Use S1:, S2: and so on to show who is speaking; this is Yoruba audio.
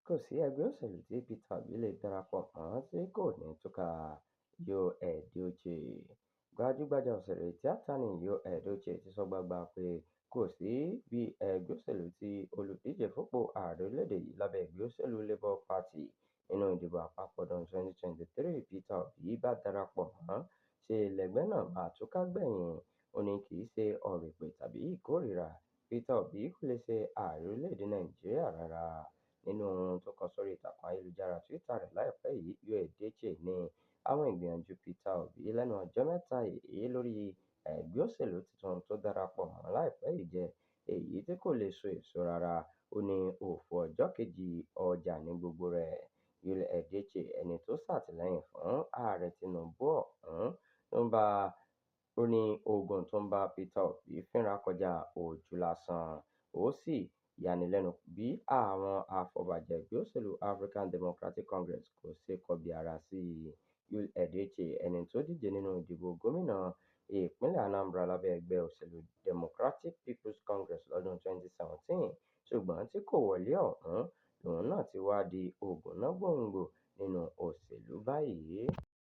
S1: Kò sí ẹgbẹ́ òṣèlú tí Peter Obi lè darapọ̀ mọ́ tí kò ní túká – Yul Edochie. Gbajúgbajà òṣèré tíátà ní Yul Edochie ti sọ gbangba pé kò sí bí ẹgbẹ́ òṣèlú tí olùdíje fúnpò ààrẹ orílẹ̀-èdè yìí lábẹ́ ẹgbẹ́ òṣèlú Labour Party nínú ìdìbò àpapọ̀ ọdún 2023 Peter Obi bá darapọ̀ mọ́ ṣe lẹgbẹ́ náà máa túká gbẹ̀yìn. Ó ní kì í ṣe ọ̀rọ̀ èpè tàbí ìkórìíra, Peter Obi kò lè ṣe ààrẹ orílẹ̀-èdè Nàìjíríà rárá. Nínú ohun tó kọ sórí ìtàkùn ayélujára Twitter rẹ̀ láìpẹ́ yìí, Yul Edochie ní àwọn ìgbìyànjú Peter Obi lẹ́nu ọjọ́ mẹ́ta yìí lórí ẹgbẹ́ òṣèlú tuntun tó darapọ̀ mọ́ láìpẹ́ yìí jẹ́ èyí tí kò lè so èso rárá. Ó ní òfò ọjọ́ kejì ọjà ní gbogbo rẹ̀. Yul Edochie, ẹni tó ṣàtìlẹ́yìn fún Ààrẹ Tinubu ọ̀hún tó ń bá ó ní ogun tó ń bá Peter Obi fínra kọjá ojú lásán. Ó sì yanilẹ́nu bí àwọn afọbajẹ ẹgbẹ́ òṣèlú African Democratic Congress kò ṣe kọbi ara sí i. Yul Edochie, ẹni tó díje nínú ìdìbò gómìnà ìpínlẹ̀ Anambra lábẹ́ ẹgbẹ́ òṣèlú Democratic People's Congress lọ́dún 2017 ṣùgbọ́n tí kò wọlé ọ̀hún lòun náà ti wá di ògúnná-gbòǹgbò nínú òṣèlú báyìí.